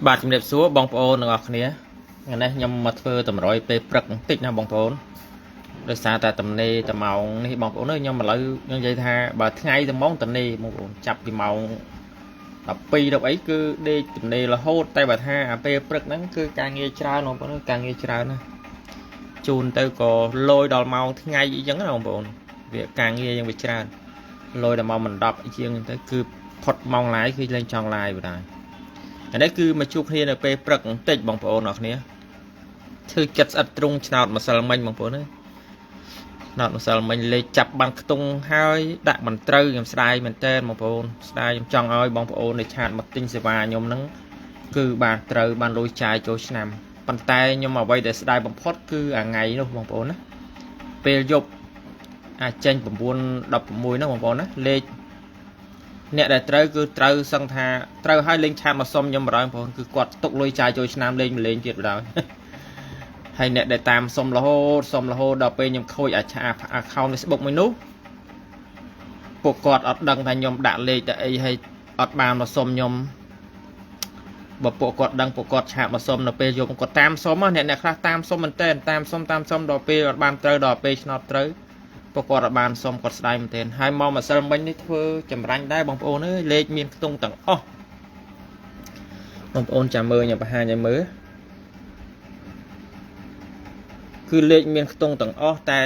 បាទជំរាបសួរបងប្អូនទាំងអស់គ្នាថ្ងៃនេះខ្ញុំមកធ្វើតម្រុយពេលព្រឹកបន្តិចណាបងប្អូនដោយសារតែតំណេតម៉ោងនេះបងប្អូនអើយខ្ញុំឥឡូវខ្ញុំនិយាយថាបើថ្ងៃត្មងតំណេបងប្អូនចាប់ពីម៉ោង12ដល់អីគឺដេកតំណេរហូតតែបើថាអាពេលព្រឹកហ្នឹងគឺការងារច្រើនបងប្អូនការងារច្រើនណាជូនទៅក៏លយដល់ម៉ោងថ្ងៃអីចឹងណាបងប្អូនវាការងារយ៉ាងវាច្រើនលយដល់ម៉ោងមិន10ជាងទៅគឺផុតម៉ោងឡាយគឺលែងចង់ឡាយបណ្ដោយអានេះគឺមកជួបគ្នានៅពេលព្រឹកបន្តិចបងប្អូនអរគ្នាធ្វើចិត្តស្អិតទ្រង់ឆ្នោតម្សិលមិញបងប្អូនណាឆ្នោតម្សិលមិញលេខចាប់បានខ្ទង់ហើយដាក់មិនត្រូវខ្ញុំស្ដាយមែនតើបងប្អូនស្ដាយខ្ញុំចង់ឲ្យបងប្អូននៅឆាតមកទិញសេវាខ្ញុំហ្នឹងគឺបានត្រូវបានលុយចាយចូលឆ្នាំប៉ុន្តែខ្ញុំអ្វីដែលស្ដាយបំផុតគឺអាថ្ងៃនោះបងប្អូនណាពេលយប់អាចចេញ9 16ហ្នឹងបងប្អូនណាលេខអ្នកដែលត្រូវគឺត្រូវសឹងថាត្រូវឲ្យលេងឆាតមកសុំខ្ញុំបណ្ដោយបងប្អូនគឺគាត់ទុកលុយចាយចូលឆ្នាំលេងមិនលេងទៀតបណ្ដោយហើយអ្នកដែលតាមសុំរហូតសុំរហូតដល់ពេលខ្ញុំខូចអាឆា account Facebook មួយនោះពួកគាត់អត់ដឹងថាខ្ញុំដាក់លេខតែអីហើយអត់បានមកសុំខ្ញុំបើពួកគាត់ដឹងពួកគាត់ឆាតមកសុំនៅពេលយប់គាត់តាមសុំអ្នកខ្លះតាមសុំមែនតើតាមសុំតាមសុំដល់ពេលអត់បានត្រូវដល់ពេលឆ្នោតត្រូវពួកគាត់អត់បានសុំគាត់ស្ដាយមែនទែនហើយមកម្សិលមិញនេះធ្វើចម្រាញ់ដែរបងប្អូនអើយលេខមានខ្ទង់ទាំងអស់បងប្អូនចាំមើលខ្ញុំបង្ហាញឲ្យមើលគឺលេខមានខ្ទង់ទាំងអស់តែ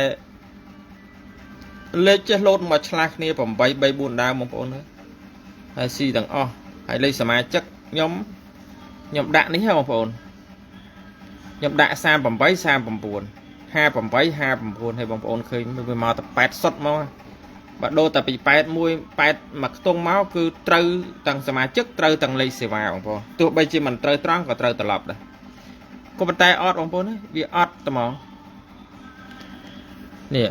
លេខចេះលោតមកឆ្លាស់គ្នា8 3 4ដើមបងប្អូនអើយហើយស៊ីទាំងអស់ហើយលេខសមាជិកខ្ញុំដាក់នេះហ៎បងប្អូនខ្ញុំដាក់38 39 58 59ហើយបងប្អូនឃើញវាមកតែ8សុតមកបើដូរតែពី81 8មកខ្ទង់មកគឺត្រូវទាំងសមាជិកត្រូវទាំងលេខសេវាបងប្អូនទោះបីជាមិនត្រូវត្រង់ក៏ត្រូវត្រឡប់ដែរក៏ប៉ុន្តែអត់បងប្អូនវាអត់ត្មងនេះ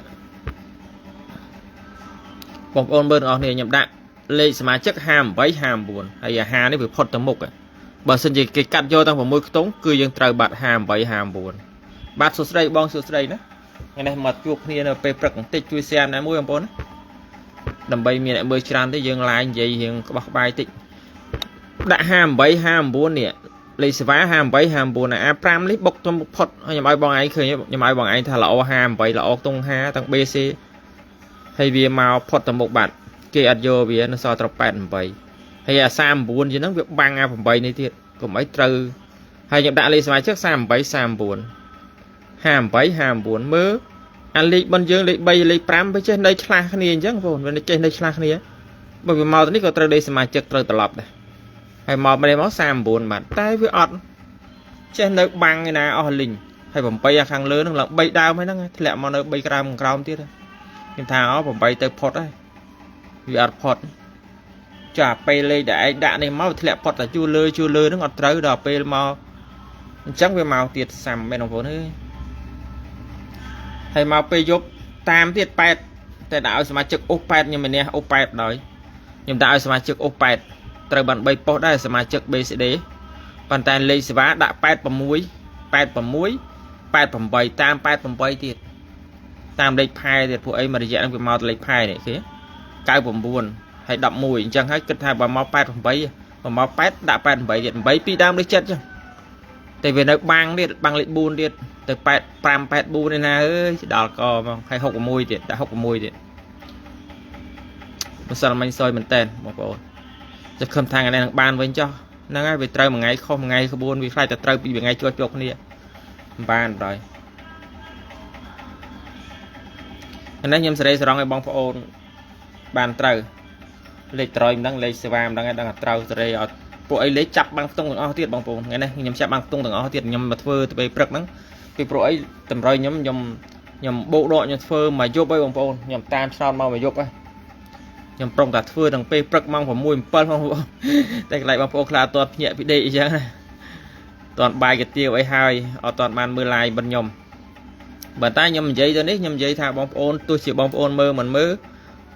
បងប្អូនមើលទាំងអស់គ្នាខ្ញុំដាក់លេខសមាជិក58 59ហើយអា5នេះវាផុតទៅមុខបើសិនជាគេកាត់យកទាំង6ខ្ទង់គឺយើងត្រូវបាត់58 59បាទសួស្តីបងសួស្តីណាថ្ងៃនេះមកជួបគ្នានៅពេលព្រឹកបន្តិចជួយ share ណែមួយបងប្អូនណាដើម្បីមានអ្នកមើលច្រើនទេយើងឡាយនិយាយរៀងក្បោះក្បាយតិចដាក់58 59នេះលេខសេវា58 59អា5នេះបុកទៅផុតខ្ញុំឲ្យបងឯងឃើញខ្ញុំឲ្យបងឯងថាល្អ58ល្អខ្ទង់5ទាំង BC ហើយវាមកផុតទៅមុខបាត់គេអត់យកវានៅសល់ត្រ88ហើយអា39ជាងហ្នឹងវាបាំងអា8នេះទៀតកុំអីត្រូវហើយខ្ញុំដាក់លេខសមាជិក38 39 58 59មើលអាលេខរបស់យើងលេខ3លេខ5វាចេះនៅឆ្លាស់គ្នាអញ្ចឹងបងវាចេះនៅឆ្លាស់គ្នាបើវាមកទៅនេះក៏ត្រូវលេខសមាជិកត្រូវត្រឡប់ដែរហើយមកម្នេះមក39បាត់តែវាអត់ចេះនៅបាំងឯណាអស់លីងហើយ8អាខាងលើហ្នឹងឡើង3ដើមហើយហ្នឹងធ្លាក់មកនៅ3ក្រោមក្រោមទៀតខ្ញុំថាអូ8ទៅផុតហើយវាអត់ផុតចាពេលលេខដែលឯងដាក់នេះមកធ្លាក់ផុតតែជួលើជួលើហ្នឹងអត់ត្រូវដល់ពេលមកអញ្ចឹងវាមកទៀតសាំមែនបងប្អូនអើយហើយមកពេលយប់តាមទៀត8តែដាក់ឲ្យសមាជិកអូស8ខ្ញុំម្នាក់អូស8ដោយខ្ញុំដាក់ឲ្យសមាជិកអូស8ត្រូវបាន3ប៉ុស្តិ៍ដែរសមាជិក BCD ប៉ុន្តែលេខសេវាដាក់86 86 88តាម88ទៀតតាមលេខផែទៀតពួកអីមួយរយៈហ្នឹងវាមកទៅលេខផែនេះគេ99ហើយ11អញ្ចឹងហើយគិតថាបើមក88បើមក8ដាក់88ទៀត8ពីរដើមលេខ7អញ្ចឹងតែវានៅបាំងទៀតបាំងលេខ4ទៀតទៅ8 5 8 4នេះណាអើយដល់កហ្មងហើយ66ទៀតដាក់66ទៀតម្សិលមិញសយមែនតើបងប្អូនจะខំថាថ្ងៃនេះនឹងបានវិញចុះហ្នឹងហើយវាត្រូវមួយថ្ងៃខុសមួយថ្ងៃក្បួនវាខ្លាចតែត្រូវពីថ្ងៃជាប់ជាប់គ្នាមិនបានបណ្ដោយអានេះខ្ញុំសេរីសរងឲ្យបងប្អូនបានត្រូវលេខត្រយមិនដឹងលេខសេវាមិនដឹងឲ្យដឹងថាត្រូវសេរីអត់ពួកអីលេខចាប់បាំងខ្ទង់ទាំងអស់ទៀតបងប្អូនថ្ងៃនេះខ្ញុំចាប់បាំងខ្ទង់ទាំងអស់ទៀតខ្ញុំមកធ្វើទៅពេលព្រឹកហ្នឹងពីព្រោះអីតម្រុយខ្ញុំខ្ញុំខ្ញុំបោកដកខ្ញុំធ្វើមួយយប់ហើយបងប្អូនខ្ញុំតាមឆ្នោតមកមួយយប់ហើយខ្ញុំប្រុងតែធ្វើដល់ពេលព្រឹកម៉ោង6 7បងប្អូនតែកន្លែងបងប្អូនខ្លះអត់ទាន់ភ្ញាក់ពីដេកអញ្ចឹងណាអត់ទាន់បាយកាទៀវអីហើយអត់ទាន់បានមើល live របស់ខ្ញុំបើតែខ្ញុំនិយាយទៅនេះខ្ញុំនិយាយថាបងប្អូនទោះជាបងប្អូនមើលមិនមើល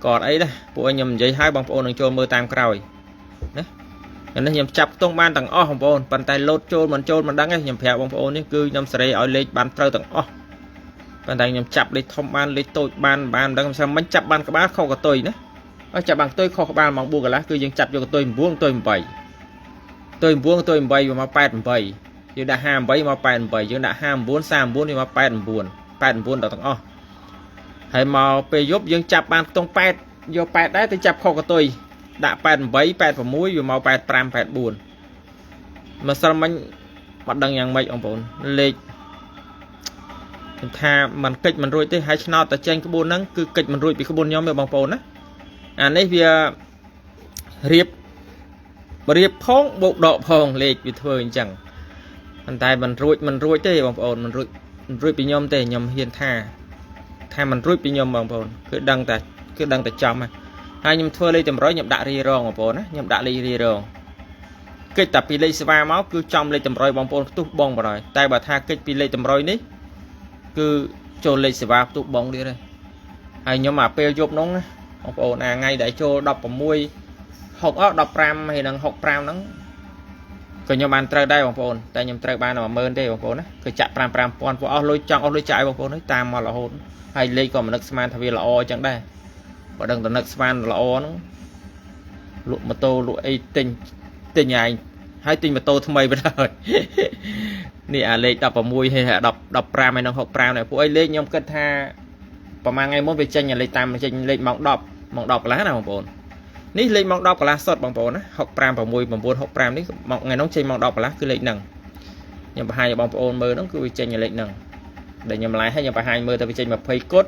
ក៏អត់អីដែរពួកខ្ញុំនិយាយឲ្យបងប្អូននឹងចូលមើលតាមក្រោយណានេះខ្ញុំចាប់ខ្ទង់បានទាំងអស់បងប្អូនប៉ុន្តែលោតចូលមិនចូលមិនដឹងទេខ្ញុំប្រាប់បងប្អូននេះគឺខ្ញុំសេរីឲ្យលេខបានត្រូវទាំងអស់ប៉ុន្តែខ្ញុំចាប់លេខធំបានលេខតូចបានបានមិនដឹងខ្ញុំមិនចាប់បានក្បាលខុសកតុយណាអត់ចាប់បានកតុយខុសក្បាលម៉ោង4កន្លះគឺយើងចាប់យកកតុយ9កតុយ8 តុយ9តុយ8វាមក88យើងដាក់58មក88យើងដាក់59 39វាមក89 89ដល់ទាំងអស់ហើយមកពេលយប់យើងចាប់បានខ្ទង់8យក8ដែរទៅចាប់ខុសកតុយដាក់88 86វាមក85 84មកសិលមិញបាត់ដឹងយ៉ាងម៉េចបងប្អូនលេខខ្ញុំថាมันកិច្ចមិនរួចទេហើយឆ្នោតតែចេញក្បួនហ្នឹងគឺកិច្ចមិនរួចពីក្បួនខ្ញុំទេបងប្អូនណាអានេះវារៀបរៀបផងបូកដកផងលេខវាធ្វើអញ្ចឹងប៉ុន្តែមិនរួចមិនរួចទេបងប្អូនមិនរួចមិនរួចពីខ្ញុំទេខ្ញុំហ៊ានថាថាមិនរួចពីខ្ញុំបងប្អូនគឺដឹងតែគឺដឹងតែចំហើយខ្ញុំធ្វើលេខតម្រុយខ្ញុំដាក់រីរងបងប្អូនណាខ្ញុំដាក់លេខរីរងកិច្ចតែពីលេខស្វាមកគឺចំលេខតម្រុយបងប្អូនផ្ទុះបងបណ្ដោយតែបើថាកិច្ចពីលេខតម្រុយនេះគឺចូលលេខសេវាផ្ទុះបងទៀតហើយខ្ញុំអាពេលយប់នោះណាបងប្អូនអាថ្ងៃដែលចូល16 6អ15ហើយនឹង65ហ្នឹងក៏ខ្ញុំបានត្រូវដែរបងប្អូនតែខ្ញុំត្រូវបាន10000ទេបងប្អូនណាគឺចាក់5 5000ពួកអស់លុយចង់អស់លុយចាយបងប្អូនហើយតាមមករហូតហើយលេខក៏មិននឹកស្មានថាវាល្អអញ្ចឹងដែរបើដឹងតែនឹកស្មានល្អហ្នឹងលក់ម៉ូតូលក់អីទិញទិញឯងហើយទិញម៉ូតូថ្មីបណ្ដោយនេះអាលេខ16ហើយ10 15ហើយនឹង65នេះពួកអីលេខខ្ញុំគិតថាប្រហែលថ្ងៃមុនវាចេញអាលេខតាមចេញលេខម៉ោង10ម៉ោង10កន្លះណាបងប្អូននេះលេខម៉ោង10កន្លះសុទ្ធបងប្អូនណា65 6 9 65នេះមកថ្ងៃនោះចេញម៉ោង10កន្លះគឺលេខហ្នឹងខ្ញុំបង្ហាញឲ្យបងប្អូនមើលហ្នឹងគឺវាចេញលេខហ្នឹងដែលខ្ញុំឡាយឲ្យខ្ញុំបង្ហាញមើលទៅវាចេញ20គុត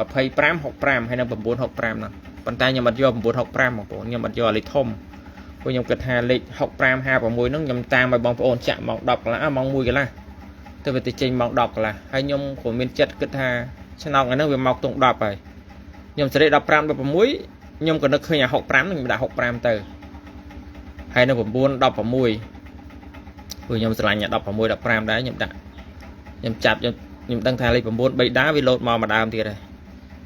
25 65ហើយនឹង965ហ្នឹងប៉ុន្តែខ្ញុំអត់យក965បងប្អូនខ្ញុំអត់យកលេខធំព្រោះខ្ញុំគិតថាលេខ65 56ហ្នឹងខ្ញុំតាមឲ្យបងប្អូនចាក់ម៉ោង10កន្លះម៉ោង1កន្លះទៅវាទៅចេញម៉ោង10កន្លះហើយខ្ញុំក៏មានចិត្តគិតថាឆ្នោតថ្ងៃហ្នឹងវាមកខ្ទង់10ហើយខ្ញុំសេរី15 16ខ្ញុំក៏នឹកឃើញអា65ហ្នឹងខ្ញុំដាក់65ទៅហើយនៅ9 16ព្រោះខ្ញុំស្រឡាញ់អា16 15ដែរខ្ញុំដាក់ខ្ញុំចាប់ខ្ញុំខ្ញុំដឹងថាលេខ9 3ដាវាលោតមកម្ដើមទៀតហើយ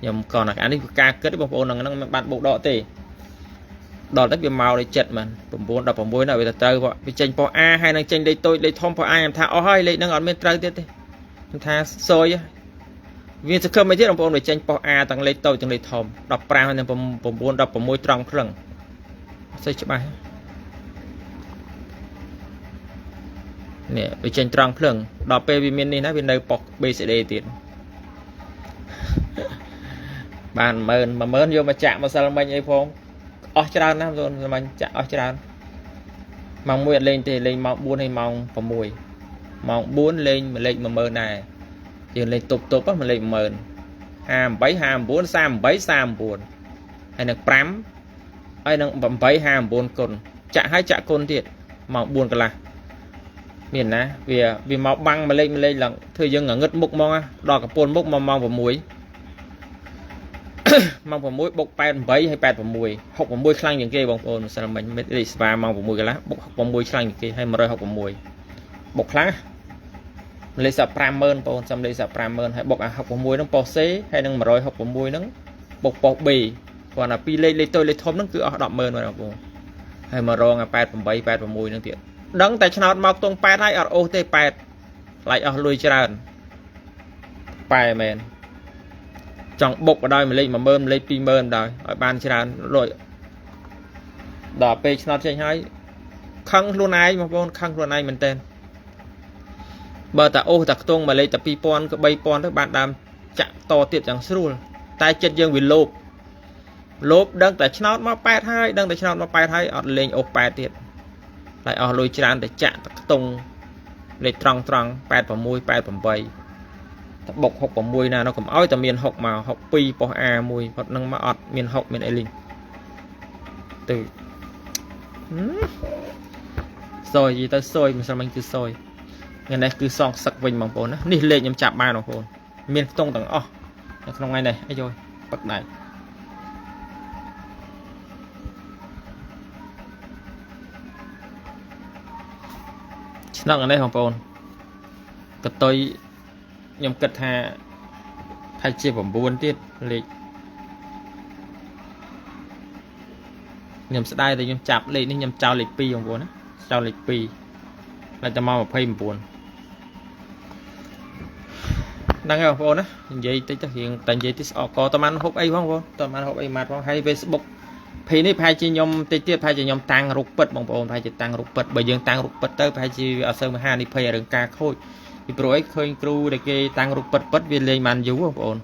ខ្ញុំក៏អានេះការគិតបងប្អូនហ្នឹងមិនបានបូកដកទេដល់ទៅវាមកដូចចិត្តមែន9 16ណាវាទៅត្រូវវាចេញប៉ុស្ A ហើយនឹងចេញលេខតូចលេខធំប៉ុស្ A ខ្ញុំថាអស់ហើយលេខហ្នឹងអត់មានត្រូវទៀតទេខ្ញុំថាសយវាសង្ឃឹមអីទៀតបងប្អូនវាចេញប៉ុស្ A ទាំងលេខតូចទាំងលេខធំ15ហើយនឹង9 16ត្រង់ភ្លឹងអត់សូវច្បាស់នេះវាចេញត្រង់ភ្លឹងដល់ពេលវាមាននេះណាវានៅប៉ុស្ BCD ទៀតបាន10000 10000យកមកចាក់មកសិលមិញអីផងអស់ច្រើនណាស់បងប្អូនមិញចាក់អស់ច្រើនម៉ោង1អត់លេងទេលេងម៉ោង4ហើយម៉ោង6ម៉ោង4លេងមួយលេខ10000ដែរយើងលេងទប់ទប់មួយលេខ10000 58 59 38 39ហើយនឹង5ហើយនឹង8 59គុណចាក់ហើយចាក់គុណទៀតម៉ោង4កន្លះមានណាវាវាមកបាំងមួយលេខមួយលេខឡើងធ្វើយើងងងឹតមុខហ្មងដល់កពូនមុខមកម៉ោង6ម៉ោង6បុក88ហើយ86 66ខ្លាំងជាងគេបងប្អូនម្សិលមិញលេខស្វាម៉ោង6កន្លះបុក66ខ្លាំងជាងគេហើយ166បុកខ្លាំងលេខ50000បងប្អូនសំលេខ50000ហើយបុកអា66ហ្នឹងប៉ុស្ C ហើយនឹង166ហ្នឹងបុកប៉ុស្ B គ្រាន់តែពីរលេខលេខតូចលេខធំហ្នឹងគឺអស់100,000បងប្អូនហើយមករងអា88 86ហ្នឹងទៀតដឹងតែឆ្នោតមកខ្ទង់8ហើយអត់អូសទេ8ខ្លាចអស់លុយច្រើនប៉ែមែនចង់បុកបដ ாய் មួយលេខ10000មួយលេខ20000ដល់ឲ្យបានច្រើនលុយដល់ពេលឆ្នោតចេញហើយខឹងខ្លួនឯងបងប្អូនខឹងខ្លួនឯងមែនតើបើតាអូសតាខ្ទង់មួយលេខតា2000ក៏3000ទៅបានដើមចាក់តទៀតយ៉ាងស្រួលតែចិត្តយើងវាលោភលោភដឹងតែឆ្នោតមក8ហើយដឹងតែឆ្នោតមក8ហើយអត់លេងអូស8ទៀតហើយអស់លុយច្រើនតែចាក់តាខ្ទង់លេខត្រង់ត្រង់86 88តបុក66ណានោះកុំឲ្យតែមាន6មក62ប៉ុស្ A មួយផុតនឹងមកអត់មាន6មានអីលីងទៅសយទៅសយមិនស្មិញគឺសយថ្ងៃនេះគឺសងសឹកវិញបងប្អូនណានេះលេខខ្ញុំចាប់បានបងប្អូនមានខ្ទង់ទាំងអស់នៅក្នុងថ្ងៃនេះអីយពឹកដៃឆ្នាំនេះបងប្អូនកតុយខ្ញុំគិតថាថាជា9ទៀតលេខខ្ញុំស្ដាយតែខ្ញុំចាប់លេខនេះខ្ញុំចោលលេខ2បងប្អូនណាចោលលេខ2ឡើងតែមក29ហ្នឹងហើយបងប្អូនណានិយាយតិចទៅរៀងតែនិយាយតិចស្អកកតបានហូបអីផងបងប្អូនតបានហូបអីម៉ាត់ផងហើយ Facebook ភីនេះប្រហែលជាខ្ញុំតិចទៀតប្រហែលជាខ្ញុំតាំងរូបពិតបងប្អូនប្រហែលជាតាំងរូបពិតបើយើងតាំងរូបពិតទៅប្រហែលជាវាអត់សូវមហានិភ័យរឿងការខូចពីព្រោះអីឃើញគ្រូដែលគេតាំងរូបពិតពិតវាលេងបានយូរបងប្អូន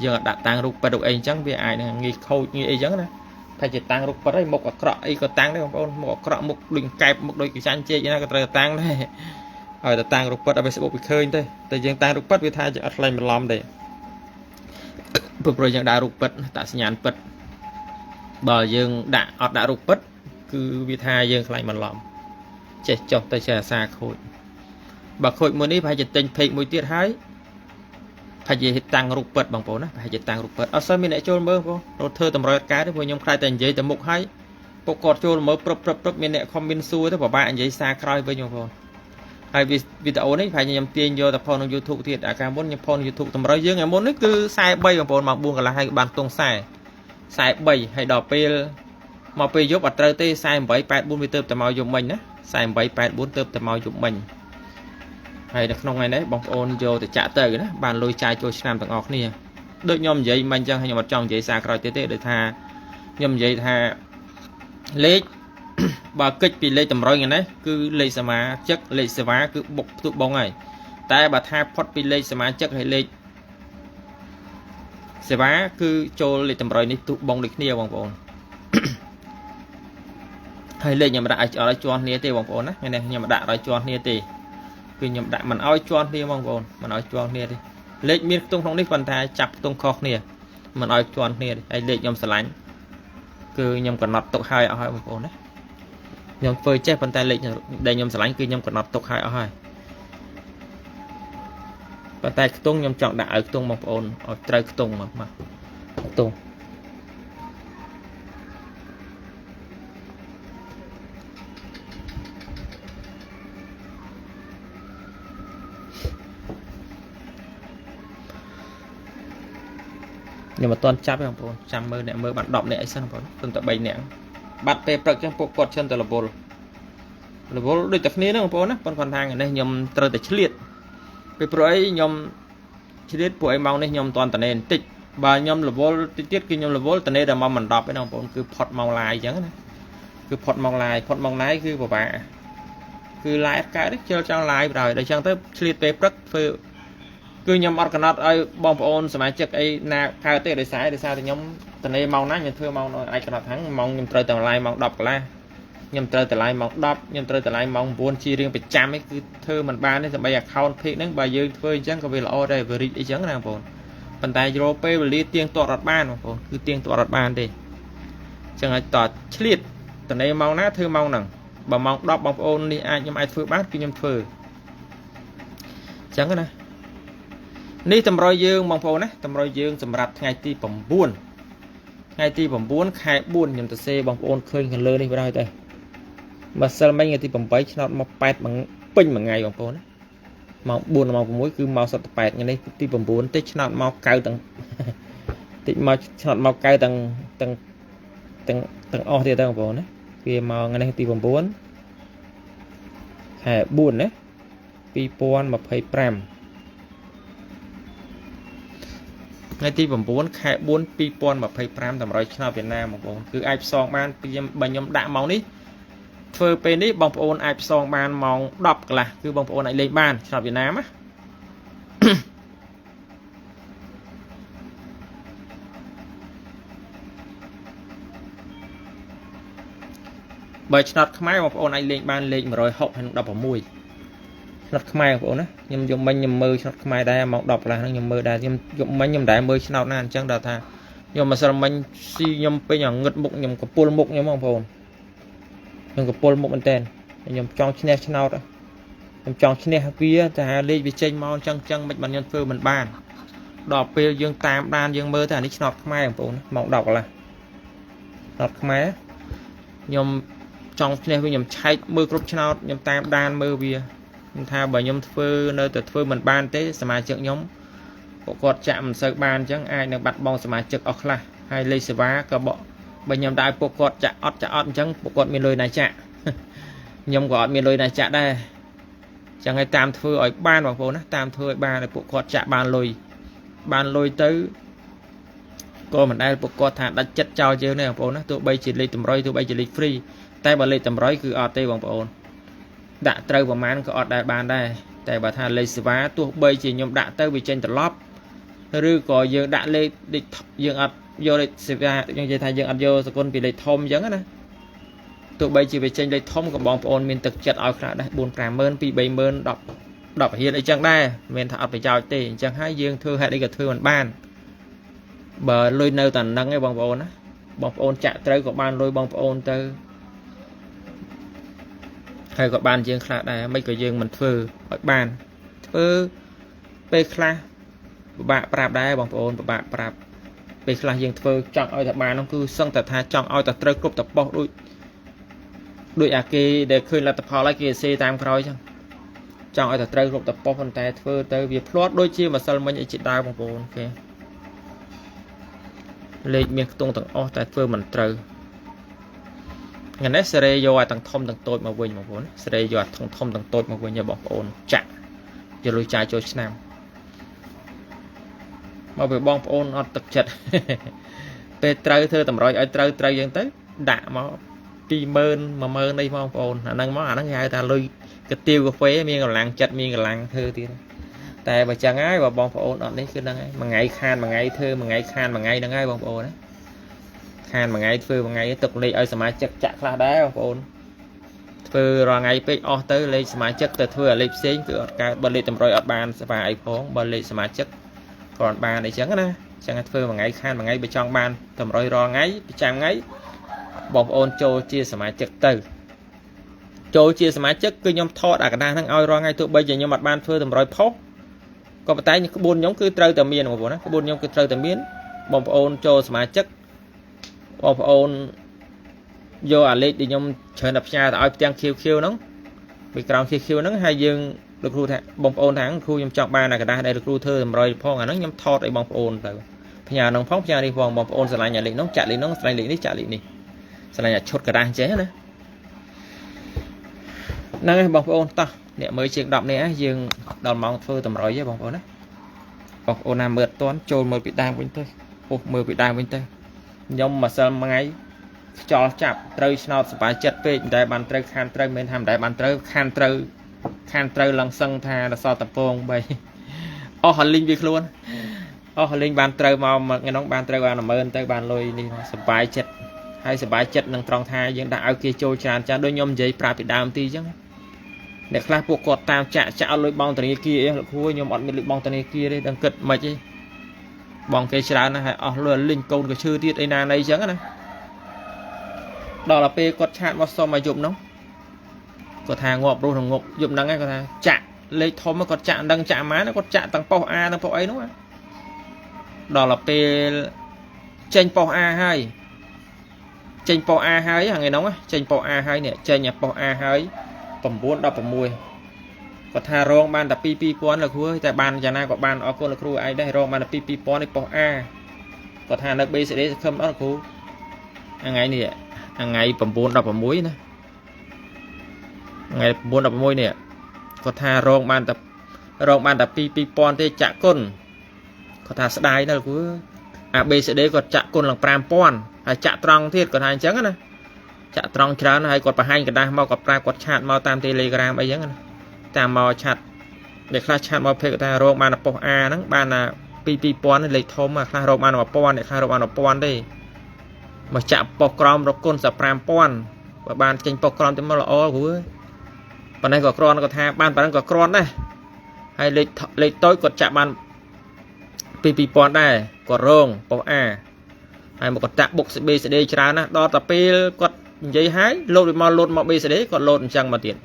យើងអត់ដាក់តាំងរូបពិតរូបអីអញ្ចឹងវាអាចនឹងងាយខូចងាយអីចឹងណាថាជាតាំងរូបពិតហើយមុខអាក្រក់អីក៏តាំងដែរបងប្អូនមុខអាក្រក់មុខដូចកែបមុខដូចកចាញ់ជែកណាក៏ត្រូវតាំងដែរឲ្យតែតាំងរូបពិតឲ្យ Facebook វាឃើញទេតែយើងតាំងរូបពិតវាថាជាអត់ខ្លែងបន្លំទេព្រោះយើងដាក់រូបពិតតាក់សញ្ញាណពិតបើយើងដាក់អត់ដាក់រូបពិតគឺវាថាយើងខ្លាញ់បន្លំចេះចុះទៅចេះអាសាខូចបើខូចមួយនេះប្រហែលជាទិញ page មួយទៀតហើយប្រហែលជាតាំងរូបពិតបងប្អូនណាប្រហែលជាតាំងរូបពិតអត់សូវមានអ្នកចូលមើលបងប្អូនរត់ធ្វើតម្រុយអត់កើតទេព្រោះខ្ញុំខ្លាចតែនិយាយទៅមុខហើយពួកគាត់ចូលមើលព្រឹបព្រឹបព្រឹបមានអ្នក comment សួរទៅពិបាកនិយាយសារក្រោយវិញបងប្អូនហើយវីដេអូនេះប្រហែលខ្ញុំទាញយកទៅផុសក្នុង YouTube ទៀតអាកាលមុនខ្ញុំផុសក្នុង YouTube តម្រុយយើងថ្ងៃមុននេះគឺ43បងប្អូនម៉ោង4កន្លះហើយបានទង40 43ហើយដល់ពេលមកពេលយប់អត់ត្រូវទេ48 84វាទៅតែមកយប់មិញណា48 84ទៅតែមកយប់មិញហើយនៅក្នុងថ្ងៃនេះបងប្អូនយកទៅចាក់ទៅណាបានលុយចាយចូលឆ្នាំទាំងអស់គ្នាដូចខ្ញុំនិយាយមិញអញ្ចឹងខ្ញុំអត់ចង់និយាយសារក្រោយទៀតទេដោយថាខ្ញុំនិយាយថាលេខបើគិតពីលេខតម្រុយថ្ងៃនេះគឺលេខសមាជិកលេខសេវាគឺបុកផ្ទុះបងហើយតែបើថាផុតពីលេខសមាជិកហើយលេខសេវាគឺចូលលេខតម្រុយនេះទុះបងដូចគ្នាបងប្អូនហើយលេខខ្ញុំដាក់ឲ្យអត់ឲ្យជាន់គ្នាទេបងប្អូនណាថ្ងៃនេះខ្ញុំដាក់ឲ្យជាន់គ្នាទេគឺខ្ញុំដាក់មិនឲ្យជាន់គ្នាបងប្អូនមិនឲ្យជាន់គ្នាទេលេខមានខ្ទង់ក្នុងនេះប៉ុន្តែចាប់ខ្ទង់ខុសគ្នាមិនឲ្យជាន់គ្នាទេហើយលេខខ្ញុំស្រឡាញ់គឺខ្ញុំកំណត់ទុកឲ្យអស់ហើយបងប្អូនណាខ្ញុំធ្វើចេះប៉ុន្តែលេខដែលខ្ញុំស្រឡាញ់គឺខ្ញុំកំណត់ទុកឲ្យអស់ហើយប៉ុន្តែខ្ទង់ខ្ញុំចង់ដាក់ឲ្យខ្ទង់បងប្អូនឲ្យត្រូវខ្ទង់មកខ្ទង់ខ្ញុំមិនទាន់ចាប់ទេបងប្អូនចាំមើលអ្នកមើលបាន10នាក់អីសិនបងប្អូនទើបតែ3នាក់បាត់ពេលព្រឹកចឹងពួកគាត់ឈិនតែរវល់រវល់ដូចតែគ្នាហ្នឹងបងប្អូនណាប៉ុន្តែគាត់ថាថ្ងៃនេះខ្ញុំត្រូវតែឆ្លៀតពីព្រោះអីខ្ញុំឆ្លៀតពួកអីម៉ោងនេះខ្ញុំមិនទាន់តនេបន្តិចបើខ្ញុំរវល់តិចទៀតគឺខ្ញុំរវល់តនេដល់ម៉ោង10ឯណាបងប្អូនគឺផុតម៉ោងឡាយអញ្ចឹងណាគឺផុតម៉ោងឡាយផុតម៉ោងឡាយគឺពិបាកគឺឡាយអត់កើតទេជិលចង់ឡាយបណ្ដោយដល់អញ្ចឹងទៅឆ្លៀតពេលព្រឹកធ្វើគឺខ្ញុំអត់កំណត់ឲ្យបងប្អូនសមាជិកអីណាកើតទេដោយសារតែខ្ញុំតនេម៉ោងណាខ្ញុំធ្វើម៉ោងនោះអាចកំណត់ថាម៉ោងខ្ញុំត្រូវតែឡាយម៉ោង10កន្លះខ្ញុំត្រូវតែឡាយម៉ោង10ខ្ញុំត្រូវតែឡាយម៉ោង9ជារៀងប្រចាំឯងគឺធ្វើមិនបានទេសម្រាប់ account page ហ្នឹងបើយើងធ្វើអញ្ចឹងក៏វាល្អដែរវារីកអីចឹងណាបងប្អូនប៉ុន្តែយល់ពេលវេលាទៀងទាត់អត់បានបងប្អូនគឺទៀងទាត់អត់បានទេអញ្ចឹងឲ្យតឆ្លៀតតនេម៉ោងណាធ្វើម៉ោងហ្នឹងបើម៉ោង10បងប្អូននេះអាចខ្ញុំអាចធ្វើបានគឺខ្ញុំធ្វើអញ្ចឹងណានេះតម្រុយយើងបងប្អូនណាតម្រុយយើងសម្រាប់ថ្ងៃទី9ថ្ងៃទី9ខែ4ខ្ញុំទៅសេបងប្អូនឃើញខាងលើនេះបណ្ដោយទេម្សិលមិញថ្ងៃទី8ឆ្នោតមក8ពេញមួយថ្ងៃបងប្អូនណាម៉ោង4ម៉ោង6គឺមកសុទ្ធតែ8ថ្ងៃនេះទី9ទេឆ្នោតមក9ទាំងតិចមកឆ្នោតមក9ទាំងទាំងទាំងទាំងអស់ទៀតទៅបងប្អូនណាវាមកថ្ងៃនេះទី9ខែ4ណា2025ថ្ងៃទី9ខែ4 2025តម្រុយឆ្នោតវៀតណាមបងប្អូនគឺអាចផ្សងបានពីបើខ្ញុំដាក់ម៉ោងនេះធ្វើពេលនេះបងប្អូនអាចផ្សងបានម៉ោង10កន្លះគឺបងប្អូនអាចលេងបានឆ្នោតវៀតណាមណាបើឆ្នោតខ្មែរបងប្អូនអាចលេងបានលេខ160ហើយនិង16ឆ្នោតខ្មែរបងប្អូនណាខ្ញុំយកមិញខ្ញុំមើលឆ្នោតខ្មែរដែរម៉ោង10កន្លះហ្នឹងខ្ញុំមើលដែរខ្ញុំយកមិញខ្ញុំដែរមើលឆ្នោតណាអញ្ចឹងដល់ថាខ្ញុំម្សិលមិញស៊ីខ្ញុំពេញឲ្យងឹតមុខខ្ញុំកពុលមុខខ្ញុំបងប្អូនខ្ញុំកពុលមុខមែនតើខ្ញុំចង់ឈ្នះឆ្នោតខ្ញុំចង់ឈ្នះវាតែលេខវាចេញមកអញ្ចឹងអញ្ចឹងមិនបានខ្ញុំធ្វើមិនបានដល់ពេលយើងតាមដានយើងមើលទៅអានេះឆ្នោតខ្មែរបងប្អូនម៉ោង10កន្លះឆ្នោតខ្មែរខ្ញុំចង់ឈ្នះវាខ្ញុំឆែកមើលគ្រប់ឆ្នោតខ្ញុំតាមដានមើលវាខ្ញុំថាបើខ្ញុំធ្វើនៅតែធ្វើមិនបានទេសមាជិកខ្ញុំពួកគាត់ចាក់មិនសូវបានអញ្ចឹងអាចនឹងបាត់បង់សមាជិកអស់ខ្លះហើយលេខសេវាក៏បកបើខ្ញុំដាក់ឲ្យពួកគាត់ចាក់អត់ចាក់អត់អញ្ចឹងពួកគាត់មានលុយណាចាក់ខ្ញុំក៏អត់មានលុយណាចាក់ដែរអញ្ចឹងឲ្យតាមធ្វើឲ្យបានបងប្អូនណាតាមធ្វើឲ្យបានឲ្យពួកគាត់ចាក់បានលុយបានលុយទៅ ក៏មិនដែលពួកគាត់ថាដាច់ចិត្តចោលយើងទេបងប្អូនណាទោះបីជាលេខតម្រុយទោះបីជាលេខ free តែបើលេខតម្រុយគឺអត់ទេបងប្អូនដាក់ត្រូវប្រហែលក៏អត់ដែលបានដែរតែបើថាលេខសេវាទោះបីជាខ្ញុំដាក់ទៅវាចេញត្រឡប់ឬក៏យើងដាក់លេខយើងអត់យកលេខសេវាយើងនិយាយថាយើងអត់យកសគុណពីលេខធំអញ្ចឹងណាទោះបីជាវាចេញលេខធំក៏បងប្អូនមានទឹកចិត្តឲ្យខ្លះដែរ4 50000 2 30000 10 10រៀលអីចឹងដែរមិនមែនថាអត់ប្រយោជន៍ទេអញ្ចឹងហើយយើងធ្វើហេតុអីក៏ធ្វើមិនបានបើលុយនៅតែនឹងឯងបងប្អូនណាបងប្អូនចាក់ត្រូវក៏បានលុយបងប្អូនទៅហើយក៏បានយើងខ្លះដែរមិនក៏យើងមិនធ្វើឲ្យបានធ្វើពេលខ្លះពិបាកប្រាប់ដែរបងប្អូនពិបាកប្រាប់ពេលខ្លះយើងធ្វើចង់ឲ្យតែបាននោះគឺសឹងតែថាចង់ឲ្យតែត្រូវគ្រប់តប៉ុសដូចអាគេដែលឃើញលទ្ធផលហើយគេសេតាមក្រោយចឹងចង់ឲ្យតែត្រូវគ្រប់តប៉ុសប៉ុន្តែធ្វើទៅវាភ្លាត់ដូចជាម្សិលមិញអីជាដើមបងប្អូនគេលេខមានខ្ទង់ទាំងអស់តែធ្វើមិនត្រូវថ្ងៃនេះសេរីយកឲ្យទាំងធំទាំងតូចមកវិញបងប្អូនសេរីយកឲ្យធំធំទាំងតូចមកវិញឲ្យបងប្អូនចាក់យកលុយចាយចូលឆ្នាំមកពេលបងប្អូនអត់ទឹកចិត្តពេលត្រូវធ្វើតម្រុយឲ្យត្រូវត្រូវយើងទៅដាក់មក20000 10000នេះបងប្អូនអាហ្នឹងមកអាហ្នឹងគេហៅថាលុយកាទៀវកាហ្វេមានកម្លាំងចិត្តមានកម្លាំងធ្វើទៀតតែបើចឹងហើយបើបងប្អូនអត់នេះគឺហ្នឹងហើយមួយថ្ងៃខានមួយថ្ងៃធ្វើមួយថ្ងៃខានមួយថ្ងៃហ្នឹងហើយបងប្អូនណាខានមួយថ្ងៃធ្វើមួយថ្ងៃទុកលេខឲ្យសមាជិកចាក់ខ្លះដែរបងប្អូនធ្វើរាល់ថ្ងៃពេកអស់ទៅលេខសមាជិកទៅធ្វើអាលេខផ្សេងគឺអត់កើតបើលេខតម្រុយអត់បានស្វាអីផងបើលេខសមាជិកគ្រាន់បានអីចឹងណាចឹងធ្វើមួយថ្ងៃខានមួយថ្ងៃបើចង់បានតម្រុយរាល់ថ្ងៃប្រចាំថ្ងៃបងប្អូនចូលជាសមាជិកទៅចូលជាសមាជិកគឺខ្ញុំថតអាកដាស់ហ្នឹងឲ្យរាល់ថ្ងៃទោះបីជាខ្ញុំអត់បានធ្វើតម្រុយផុសក៏ប៉ុន្តែក្បួនខ្ញុំគឺត្រូវតែមានបងប្អូនណាក្បួនខ្ញុំគឺត្រូវតែមានបងប្អូនចូលសមាជិកបងប្អូនយកអាលេខដែលខ្ញុំច្រើនតែផ្ញើទៅឲ្យផ្ទាំង QQ ហ្នឹងពីក្រោម QQ ហ្នឹងហើយយើងលោកគ្រូថាបងប្អូនថាគ្រូខ្ញុំចង់បានអាកដាស់ដែលលោកគ្រូធ្វើតម្រុយផងអាហ្នឹងខ្ញុំថតឲ្យបងប្អូនទៅផ្ញើហ្នឹងផងផ្ញើនេះផងបងប្អូនស្រឡាញ់អាលេខហ្នឹងចាក់លេខហ្នឹងស្រឡាញ់លេខនេះចាក់លេខនេះស្រឡាញ់អាឈុតកដាស់អញ្ចឹងណាហ្នឹងហើយបងប្អូនតោះអ្នកមើលជាង10នាក់យើងដល់ម៉ោងធ្វើតម្រុយហ៎បងប្អូនណាបងប្អូនណាមើលអត់ទាន់ចូលមើលពីដើមវិញទៅពុះមើលពីដើមវិញទៅខ្ញុំម្សិលថ្ងៃខ្យល់ចាប់ត្រូវឆ្នោតសบายចិត្តពេកមិនដែលបានត្រូវខានត្រូវមិនថាមិនដែលបានត្រូវខានត្រូវខានត្រូវឡើងសឹងថារសតពងបីអស់ហលីងវាខ្លួនអស់ហលីងបានត្រូវមកថ្ងៃនោះបានត្រូវបាន10000ទៅបានលុយនេះមកសบายចិត្តហើយសบายចិត្តនឹងត្រង់ថាយើងដាក់ឲ្យគេចូលច្រើនចាស់ដូចខ្ញុំនិយាយប្រាប់ពីដើមទីអញ្ចឹងអ្នកខ្លះពួកគាត់តាមចាក់ចាក់អត់លុយបងធនាគារអីលោកគ្រូខ្ញុំអត់មានលុយបងធនាគារទេដឹងគិតមិនទេបងគេច្រើនណាស់ហើយអស់លុយលីងកូនក៏ឈឺទៀតអីណាណីអញ្ចឹងណាដល់ទៅពេលគាត់ឆាតមកសុំឲ្យយប់នោះគាត់ថាងាប់រស់នឹងងាប់យប់ហ្នឹងឯងគាត់ថាចាក់លេខធំគាត់ចាក់ដឹងចាក់ម៉ានគាត់ចាក់ទាំងប៉ុស A ទាំងប៉ុសអីនោះដល់ទៅពេលចេញប៉ុស A ហើយចេញប៉ុស A ហើយថ្ងៃហ្នឹងចេញប៉ុស A ហើយនេះចេញប៉ុស A ហើយ9 16គាត់ថារងបានតែ2 2000លោកគ្រូតែបានយ៉ាងណាក៏បានអរគុណលោកគ្រូឯងដែររងបានតែ2 2000នេះប៉ុស A គាត់ថានៅ BCD សង្ឃឹមដល់លោកគ្រូថ្ងៃនេះថ្ងៃ9 16ណាថ្ងៃ9 16នេះគាត់ថារងបានតែ2 2000ទេចាក់គុណគាត់ថាស្ដាយណាស់លោកគ្រូអា BCD គាត់ចាក់គុណឡើង5000ហើយចាក់ត្រង់ទៀតគាត់ថាអញ្ចឹងណាចាក់ត្រង់ច្រើនហើយគាត់បង្ហាញกระดาษមកគាត់ប្រាប់គាត់ឆាតមកតាម Telegram អីចឹងណាតាមមកឆាតអ្នកខ្លះឆាតមកភេកថារងបានតែប៉ុស A ហ្នឹងបានតែ2 2000លេខធំខ្លះរងបាន1000អ្នកខ្លះរងបាន1000ទេមកចាក់ប៉ុសក្រមរកគុណស5000បើបានចេញប៉ុសក្រមទៅមកល្អគ្រូប៉ុណ្ណេះក៏គ្រាន់គាត់ថាបានប៉ុណ្ណឹងក៏គ្រាន់ដែរហើយលេខតូចគាត់ចាក់បាន2 2000ដែរគាត់រងប៉ុស A ហើយមកគាត់តាក់បុក BCD ច្រើនណាស់ដល់តែពេលគាត់និយាយហើយលោតវាមកលោតមក BCD គាត់លោតអញ្ចឹងមកទៀត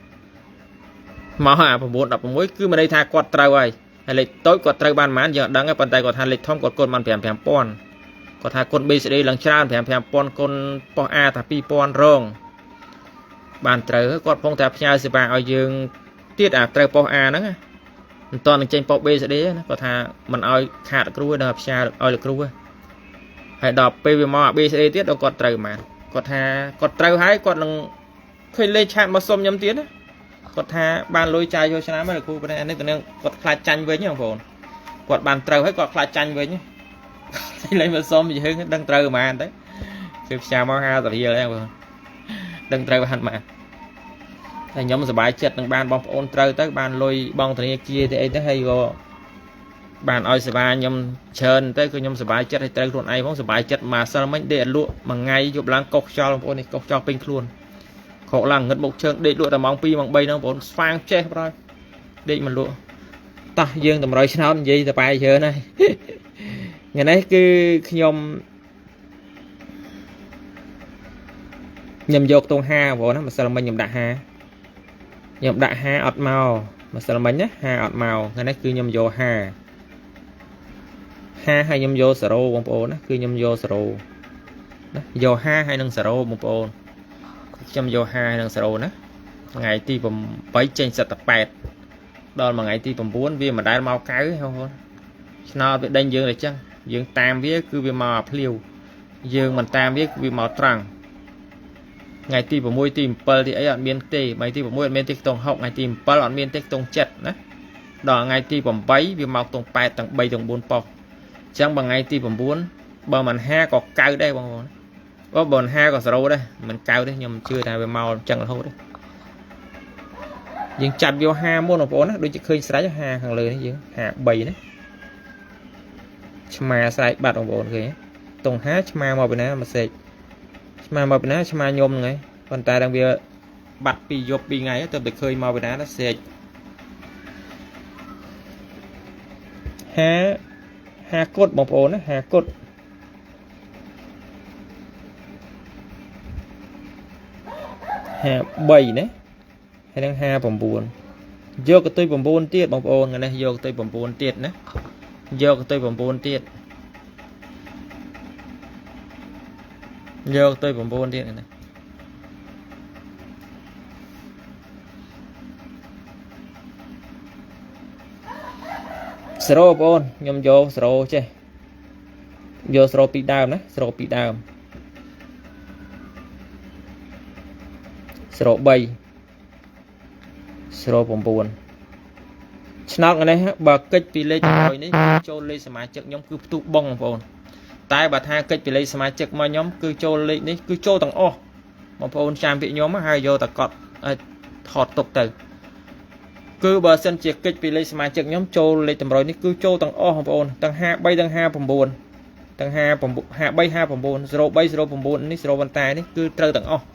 មកអា9 16គឺមានន័យថាគាត់ត្រូវហើយហើយលេខតូចគាត់ត្រូវបានប៉ុន្មានយើងអត់ដឹងទេប៉ុន្តែគាត់ថាលេខធំគាត់គុណបាន5 5000គាត់ថាគុណ BCD ឡើងច្រើន5 5000គុណប៉ុស A ថា2000រងបានត្រូវគាត់ផងតែផ្ញើសេវាឲ្យយើងទៀតអាត្រូវប៉ុស A ហ្នឹងមិនតនឹងចេញប៉ុស BCD ណាគាត់ថាមិនឲ្យខាតគ្រូដល់ផ្ញើឲ្យលោកគ្រូហើយដល់ពេលវាមកអា BCD ទៀតដល់គាត់ត្រូវប៉ុន្មានគាត់ថាគាត់ត្រូវហើយគាត់នឹងឃើញលេខឆាតមកសុំខ្ញុំទៀតណាគាត់ថាបានលុយចាយចូលឆ្នាំហើយលោកគ្រូប៉ុន្តែអានេះទៅនឹងគាត់ខ្លាចចាញ់វិញបងប្អូនគាត់បានត្រូវហើយគាត់ខ្លាចចាញ់វិញ លេងមកសុំយើងដឹងត្រូវប្រហែលទៅគឺផ្សាមក50រៀលហ្នឹងបងដឹងត្រូវប្រហែលមកតែខ្ញុំសប្បាយចិត្តនឹងបានបងប្អូនត្រូវទៅបានលុយបងធនាគារទៅអីទៅហើយក៏បានឲ្យសេវាខ្ញុំច្រើនទៅគឺខ្ញុំសប្បាយចិត្តឲ្យត្រូវខ្លួនឯងផងសប្បាយចិត្តមកសិលមិញដេកលក់មួយថ្ងៃយប់ឡើងកុសខ្យល់បងប្អូននេះកុសខ្យល់ពេញខ្លួនក្រោកឡើងងឹតមុខជើងដេកលក់តែម៉ោង2ម៉ោង3ហ្នឹងបងប្អូនស្វាងចេះប្រយដេកមិនលក់តោះយើងតម្រុយឆ្នោតនិយាយតបែច្រើនហើយថ្ងៃនេះគឺខ្ញុំយកខ្ទង់50បងប្អូនណាម្សិលមិញខ្ញុំដាក់50ខ្ញុំដាក់50អត់មកម្សិលមិញណា50អត់មកថ្ងៃនេះគឺខ្ញុំយក50 50ហើយខ្ញុំយក0បងប្អូនណាគឺខ្ញុំយក0ណាយក50ហើយនឹង0បងប្អូនខ្ញុំយក50ហើយនឹង0ណាថ្ងៃទី8ចេញ78ដល់មួយថ្ងៃទី9វាមិនដែលមកកៅទេបងប្អូនឆ្នោតវាដេញយើងតែចឹងយើងតាមវាគឺវាមកអាភ្លាវយើងមិនតាមវាគឺវាមកត្រង់ថ្ងៃទី6ទី7ទីអីអត់មានទេថ្ងៃទី6អត់មានទេខ្ទង់6ថ្ងៃទី7អត់មានទេខ្ទង់7ណាដល់ថ្ងៃទី8វាមកខ្ទង់8ទាំង3ទាំង4ប៉ុស្តិ៍អញ្ចឹងបើថ្ងៃទី9បើមិន5ក៏9ដែរបងប្អូនបើមិន5ក៏0ដែរមិន9ទេខ្ញុំជឿថាវាមកអញ្ចឹងរហូតទេយើងចាប់យក5មុនបងប្អូនណាដូចជាឃើញស្រេច5ខាងលើនេះយើង53ណាឆ្មាស្រែកបាត់បងប្អូនឃើញតុង5ឆ្មាមកពីណាមកសេកឆ្មាមកពីណាឆ្មាញុំហ្នឹងឯងប៉ុន្តែដល់វាបាត់ពីយប់ពីថ្ងៃទៅតែឃើញមកពីណាណាសេក5 5គុតបងប្អូនណា5គុត53ណាហើយនឹង59យកកតុយ9ទៀតបងប្អូនថ្ងៃនេះយកកតុយ9ទៀតណាយកកតុយ9ទៀតយកទៅ9ទៀតណា0បងប្អូនខ្ញុំយក0ចេះយក0ពីដើមណា0ពីដើម03 09ឆ្នោតថ្ងៃនេះបើកិច្ចពីលេខ1នេះចូលលេខសមាជិកខ្ញុំគឺផ្ទុះបងបងប្អូនតែបើថាកិច្ចពីលេខសមាជិកមកខ្ញុំគឺចូលលេខនេះគឺចូលទាំងអស់បងប្អូនចាំពាក្យខ្ញុំហើយយកតែកត់ថតទុកទៅគឺបើសិនជាកិច្ចពីលេខសមាជិកខ្ញុំចូលលេខតម្រុយនេះគឺចូលទាំងអស់បងប្អូនទាំង53ទាំង59ទាំង53 59 03 09នេះ0បន្តែនេះគឺត្រូវទាំងអស់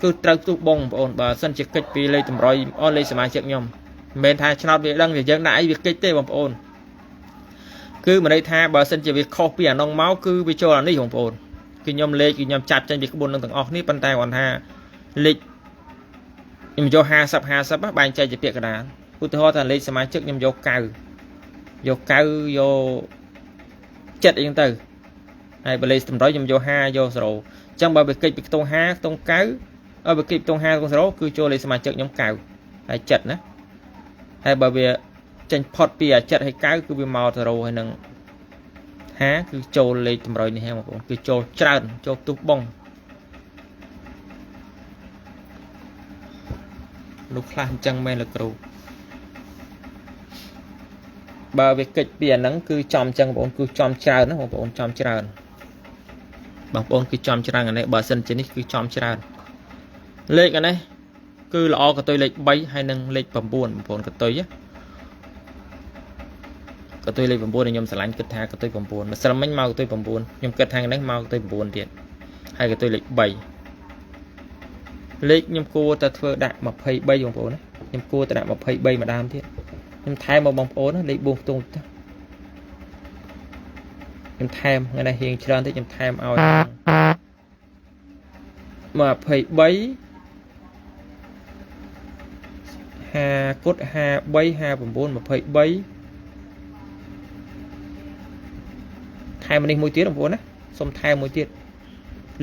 គឺត្រូវផ្ទុះបងប្អូនបើសិនជាកិច្ចពីលេខតម្រុយអស់លេខសមាជិកខ្ញុំមិនមែនថាឆ្នោតវាដឹងវាយើងដាក់អីវាកិច្ចទេបងប្អូនគឺមិនន័យថាបើសិនជាវាខុសពីអានងមកគឺវាចូលអានេះបងប្អូនគឺខ្ញុំលេខគឺខ្ញុំចាប់ចេញពីក្បួននឹងទាំងអស់នេះប៉ុន្តែគាត់ថាលេខខ្ញុំយក50 50បែងចែកជាពាក្យកណ្ដាលឧទាហរណ៍ថាលេខសមាជិកខ្ញុំយក9យក9យក7អីចឹងទៅហើយបើលេខតម្រុយខ្ញុំយក5យក0អញ្ចឹងបើវាកិច្ចពីខ្ទង់5ខ្ទង់9បើកិច្ចពីខ្ទង់5ខ្ទង់0គឺចូលលេខសមាជិកខ្ញុំ9ហើយ7ណាហើយបើវាចេញផុតពីអា7ហើយ9គឺវាមក0ហើយនឹង5គឺចូលលេខតម្រុយនេះហ្នឹងបងប្អូនគឺចូលច្រើនចូលផ្ទុះបងនោះខ្លះអញ្ចឹងមែនលោកគ្រូបើវាកិច្ចពីអាហ្នឹងគឺចំអញ្ចឹងបងប្អូនគឺចំច្រើនណាបងប្អូនចំច្រើនបងប្អូនគឺចំច្រើនអានេះបើសិនជានេះគឺចំច្រើនលេខអានេះគឺល្អកតុយលេខ3ហើយនិងលេខ9បងប្អូនកតុយកតុយលេខ9ខ្ញុំស្រឡាញ់គិតថាកតុយ9ម្សិលមិញមកកតុយ9ខ្ញុំគិតថានេះមកកតុយ9ទៀតហើយកតុយលេខ3លេខខ្ញុំគួរតែធ្វើដាក់23បងប្អូនណាខ្ញុំគួរតែដាក់23ម្ដងទៀតខ្ញុំថែមមកបងប្អូនណាលេខ4ខ្ទង់ទៅខ្ញុំថែមថ្ងៃនេះរៀងច្រើនតិចខ្ញុំថែមឲ្យ23 5គុត53 59 23ថែមនេះមួយទៀតបងប្អូនណាសុំថែមមួយទៀត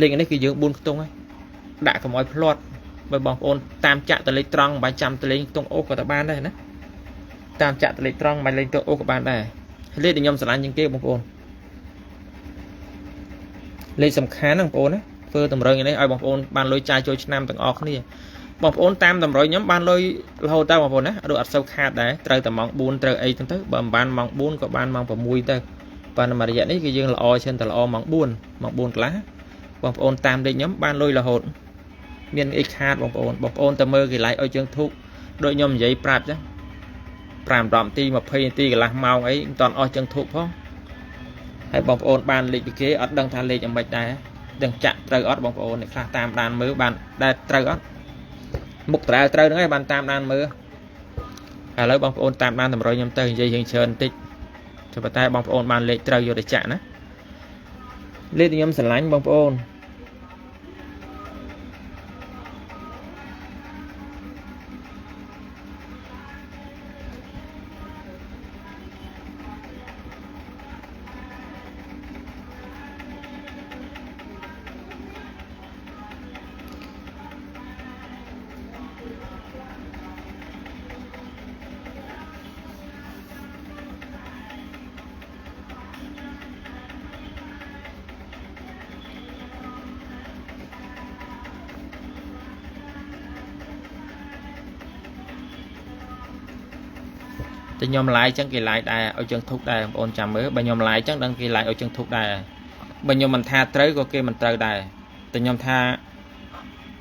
លេខនេះគឺយើង4ខ្ទង់ហើយដាក់កុំឲ្យភ្លាត់បើបងប្អូនតាមចាក់តលេខត្រង់មិនបាច់ចាំតលេខខ្ទង់អូសក៏ទៅបានដែរណាតាមចាក់តលេខត្រង់មិនលេខទៅអូសក៏បានដែរលេខដែលខ្ញុំស្រឡាញ់ជាងគេបងប្អូនលេខសំខាន់ហ្នឹងបងប្អូនណាធ្វើតម្រុយនេះឲ្យបងប្អូនបានលុយចាយចូលឆ្នាំទាំងអស់គ្នាបងប្អូនតាមតម្រុយខ្ញុំបានលុយរហូតតើបងប្អូនណាដូចអត់សូវខាតដែរត្រូវតែម៉ោង4ត្រូវអីទៅបើមិនបានម៉ោង4ក៏បានម៉ោង6ទៅ ប៉ុន្តែមួយរយៈនេះគឺយើងល្អឈិនតែល្អម៉ោង4ម៉ោង4កន្លះបងប្អូនតាមលេខខ្ញុំបានលុយរហូតមានអីខាតបងប្អូនបងប្អូនតែមើលគេឡៃឲ្យជើងធូបដូចខ្ញុំនិយាយប្រាប់ចឹង5 10នាទី20នាទីកន្លះម៉ោងអីមិនតាន់អស់ជើងធូបផងហើយបងប្អូនបានលេខពីគេអត់ដឹងថាលេខយ៉ាងម៉េចដែរដឹងចាក់ត្រូវអត់បងប្អូនអ្នកខ្លះតាមដានមើលបានដែលត្រូវអត់មុខត្រែត្រូវហ្នឹងឯងបានតាមដានមើលឥឡូវបងប្អូនតាមដានតម្រុយខ្ញុំទៅនិយាយរឿងច្រើនបន្តិចតែប៉ុន្តែបងប្អូនបានលេខត្រូវយកទៅចាក់ណាលេខខ្ញុំស្រឡាញ់បងប្អូនតែខ្ញុំឡាយចឹងគេឡាយដែរឲ្យជើងធុកដែរបងប្អូនចាំមើលបើខ្ញុំឡាយចឹងដឹងគេឡាយឲ្យជើងធុកដែរបើខ្ញុំមិនថាត្រូវក៏គេមិនត្រូវដែរតែខ្ញុំថា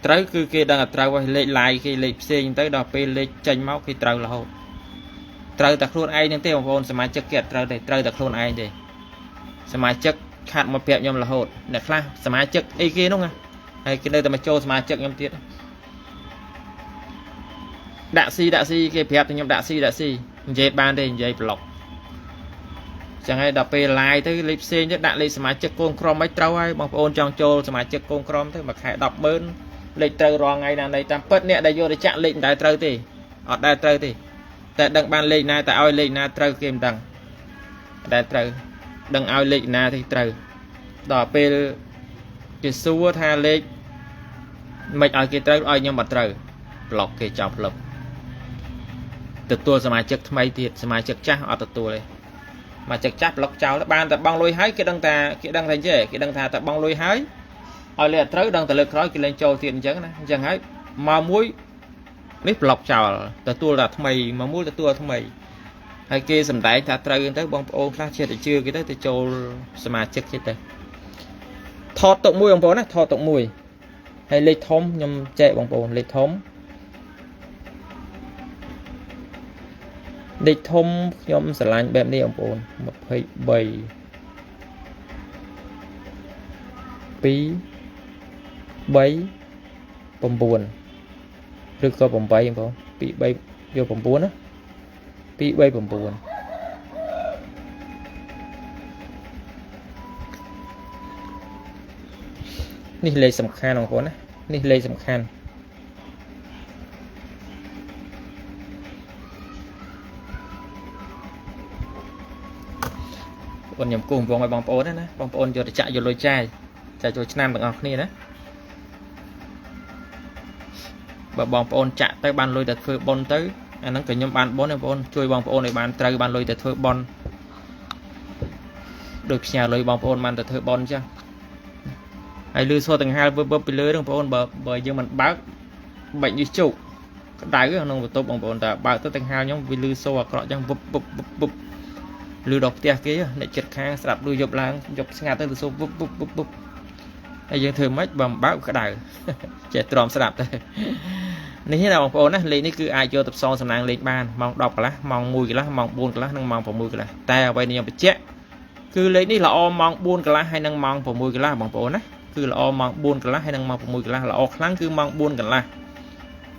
ត្រូវគឺគេដឹងថាត្រូវហើយលេខឡាយគេលេខផ្សេងទៅដល់ពេលលេខចេញមកគេត្រូវរហូតត្រូវតែខ្លួនឯងហ្នឹងទេបងប្អូនសមាជិកគេអត់ត្រូវទេត្រូវតែខ្លួនឯងទេសមាជិកខាត់មកប្រាប់ខ្ញុំរហូតអ្នកខ្លះសមាជិកអីគេនោះហើយគេនៅតែមកចូលសមាជិកខ្ញុំទៀតដាក់ស៊ីដាក់ស៊ីគេប្រាប់តែខ្ញុំដាក់ស៊ីដាក់ស៊ីនិយាយបានទេនិយាយប្លុកចឹងហើយដល់ពេលឡាយទៅលេខផ្សេងទៅដាក់លេខសមាជិកកូនក្រុមឲ្យត្រូវហើយបងប្អូនចង់ចូលសមាជិកកូនក្រុមទៅមួយខែ100000លេខត្រូវរាល់ថ្ងៃណានៃតាមពិតអ្នកដែលយកទៅចាក់លេខមិនដែលត្រូវទេអត់ដែលត្រូវទេតែដឹងបានលេខណាតែឲ្យលេខណាត្រូវគេមិនដឹងដែលត្រូវដឹងឲ្យលេខណាទេត្រូវដល់ពេលគេសួរថាលេខមិនឲ្យគេត្រូវឲ្យខ្ញុំអត់ត្រូវប្លុកគេចោលផ្លឹបទទួលសមាជិកថ្មីទៀតសមាជិកចាស់អត់ទទួលទេសមាជិកចាស់ប្លុកចោលបានតែបង់លុយហើយគេដឹងថាគេដឹងថាចេះគេដឹងថាតែបង់លុយហើយឲ្យលេខអត់ត្រូវដឹងតែលើកក្រោយគេលែងចូលទៀតអញ្ចឹងណាអញ្ចឹងហើយមកមួយនេះប្លុកចោលទទួលតែថ្មីមកមួយទទួលថ្មីហើយគេសំដែងថាត្រូវទៅបងប្អូនខ្លះចេះតែជឿគេទៅទៅចូលសមាជិកគេទៅថតទុកមួយបងប្អូនណាថតទុកមួយហើយលេខធំខ្ញុំចែកបងប្អូនលេខធំលេខធំខ្ញុំស្រឡាញ់បែបនេះបងប្អូន23 2 3 9ឬក៏8បងប្អូន2 3យក9ណា2 3 9នេះលេខសំខាន់បងប្អូនណានេះលេខសំខាន់បងខ្ញុំគូសវងឲ្យបងប្អូនណាបងប្អូនយកទៅចាក់យកលុយចាយចាយចូលឆ្នាំទាំងអស់គ្នាណាបើបងប្អូនចាក់ទៅបានលុយទៅធ្វើបុណ្យទៅអាហ្នឹងក៏ខ្ញុំបានបុណ្យបងប្អូនជួយបងប្អូនឲ្យបានត្រូវបានលុយទៅធ្វើបុណ្យដូចផ្ញើលុយបងប្អូនបានទៅធ្វើបុណ្យអញ្ចឹងហើយលឺសូរទាំងហាលវឹបវឹបពីលើហ្នឹងបងប្អូនបើយើងមិនបើកបាច់នេះជោគក្តៅក្នុងបន្ទប់បងប្អូនតែបើកទៅទាំងហាលខ្ញុំវាលឺសូរអាក្រក់អញ្ចឹងវឹបវឹបវឹបវឹបលឺដល់ផ្ទះគេអ្នកចិត្តខាងស្រាប់លឺយប់ឡើងយប់ស្ងាត់ទៅលឺសូរវឹបវឹបវឹបវឹបហើយយើងធ្វើម៉េចបើមិនបើកក្តៅចេះទ្រាំស្រាប់ទៅនេះណាបងប្អូនណាលេខនេះគឺអាចយកទៅផ្សងសំណាងលេខបានម៉ោង10កន្លះម៉ោង1កន្លះម៉ោង4កន្លះនិងម៉ោង6កន្លះតែអ្វីនេះខ្ញុំបញ្ជាក់គឺលេខនេះល្អម៉ោង4កន្លះហើយនិងម៉ោង6កន្លះបងប្អូនណាគឺល្អម៉ោង4កន្លះហើយនិងម៉ោង6កន្លះល្អខ្លាំងគឺម៉ោង4កន្លះ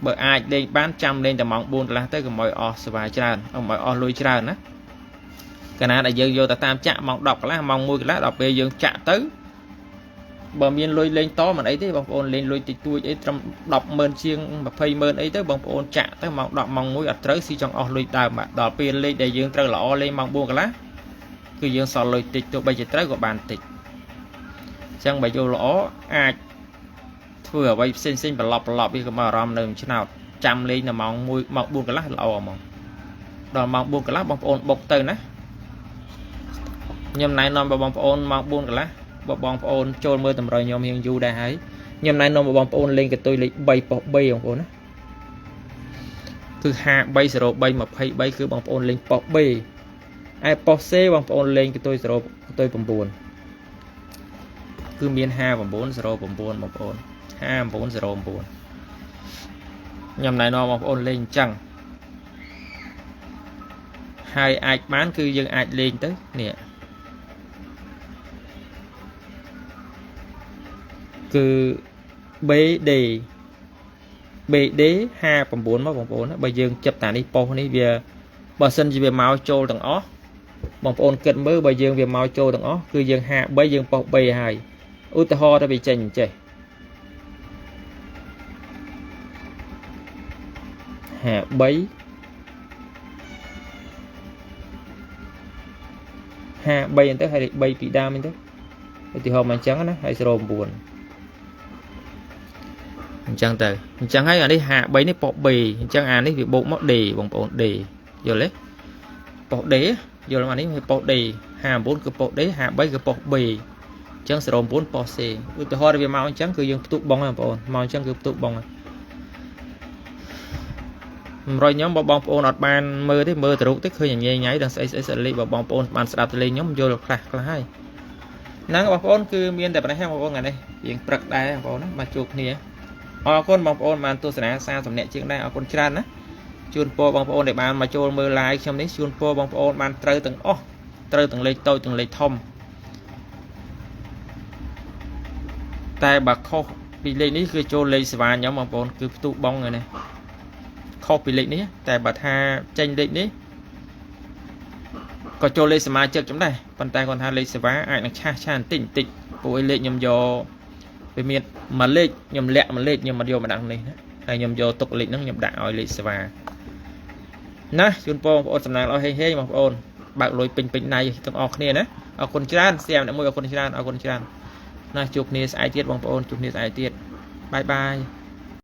បើអាចលេងបានចាំលេងតែម៉ោង4កន្លះទៅកុំឲ្យអស់សบายច្រើនកុំឲ្យអស់លុយច្រើនណាកាលណាដែលយើងយកទៅតាមចាក់ម៉ោង10កន្លះម៉ោង1កន្លះដល់ពេលយើងចាក់ទៅបើមានលុយលេងតមិនអីទេបងប្អូនលេងលុយតិចតួចអីត្រឹម100000ជាង200,000អីទៅបងប្អូនចាក់ទៅម៉ោង10ម៉ោង1អត់ត្រូវស៊ីចង់អស់លុយដើមដល់ពេលលេខដែលយើងត្រូវល្អលេងម៉ោង4កន្លះគឺយើងសល់លុយតិចទោះបីជាត្រូវក៏បានតិចអញ្ចឹងបើយកល្អអាចធ្វើអ្វីផ្សេងផ្សេងប្រឡប់ប្រឡប់វាក៏មកអារម្មណ៍នៅឆ្នោតចាំលេងនៅម៉ោង1ម៉ោង4កន្លះល្អហ្មងដល់ម៉ោង4កន្លះបងប្អូនបុកទៅណាខ្ញុំណែនាំបងប្អូនម៉ោង4កន្លះបើបងប្អូនចូលមើលតម្រុយខ្ញុំរៀងយូរដែរហើយខ្ញុំណែនាំបងប្អូនលេងកតុយលេខ3ប៉ុស្3បងប្អូនណាគឺ5303 23គឺបងប្អូនលេងប៉ុស្3 ឯប៉ុស C បងប្អូនលេងកតុយ0កតុយ9គឺមាន5909បងប្អូន5909ខ្ញុំណែនាំបងប្អូនលេងអញ្ចឹងហើយអាចបានគឺយើងអាចលេងទៅនេះគឺ BD BD 59មកបងប្អូនណាបើយើងចាប់តានេះប៉ុសនេះវាបើសិនជាវាមកចូលទាំងអស់បងប្អូនគិតមើលបើយើងវាមកចូលទាំងអស់គឺយើង53យើងប៉ុស B ហើយឧទាហរណ៍ទៅវាចេញអញ្ចេះ53 53ហ្នឹងទៅហើយលេខ3ពីដើមហ្នឹងទៅឧទាហរណ៍មកអញ្ចឹងណាហើយ09អញ្ចឹងទៅអញ្ចឹងហើយអានេះ53នេះប៉ុស B អញ្ចឹងអានេះវាបូកមក D បងប្អូន D យល់ទេប៉ុស D យល់អានេះវាប៉ុស D 59គឺប៉ុស D 53គឺប៉ុស B អញ្ចឹង09ប៉ុស C ឧទាហរណ៍វាមកអញ្ចឹងគឺយើងផ្ទុកបងហ្នឹងបងប្អូនមកអញ្ចឹងគឺផ្ទុកបង100ខ្ញុំបើបងប្អូនអត់បានមើលទេមើលទៅរូបទេឃើញញ៉ៃញ៉ៃដល់ស្អីស្អីស្អីលេខបើបងប្អូនបានស្ដាប់ទៅលេខខ្ញុំយល់ខ្លះខ្លះហើយហ្នឹងបងប្អូនគឺមានតែប៉ុណ្ណេះបងប្អូនថ្ងៃនេះយើងព្រឹកដែរបងប្អូនណាមកជួបគ្នាអរគុណបងប្អូនបានទស្សនា30នាក់ជាងដែរអរគុណច្រើនណាជូនពរបងប្អូនដែលបានមកចូលមើល live ខ្ញុំនេះជូនពរបងប្អូនបានត្រូវទាំងអស់ត្រូវទាំងលេខតូចទាំងលេខធំតែបើខុសពីលេខនេះគឺចូលលេខសេវាខ្ញុំបងប្អូនគឺផ្ទុះបងហើយនេះខុសពីលេខនេះតែបើថាចេញលេខនេះក៏ចូលលេខសមាជិកខ្ញុំដែរប៉ុន្តែគាត់ថាលេខសេវាអាចនឹងឆាសឆាបន្តិចបន្តិចពួកឯលេខខ្ញុំយកវាមានមួយលេខខ្ញុំលាក់មួយលេខខ្ញុំមកយកមកដាក់នេះណាហើយខ្ញុំយកទុកលេខហ្នឹងខ្ញុំដាក់ឲ្យលេខសេវាណាជូនពរបងប្អូនសំណាងល្អហេងហេងបងប្អូនបើកលុយពេញពេញដៃទាំងអស់គ្នាណាអរគុណច្រើនសៀមអ្នកមួយអរគុណច្រើនអរគុណច្រើនណាជួបគ្នាស្អែកទៀតបងប្អូនជួបគ្នាស្អែកទៀតបាយបាយ។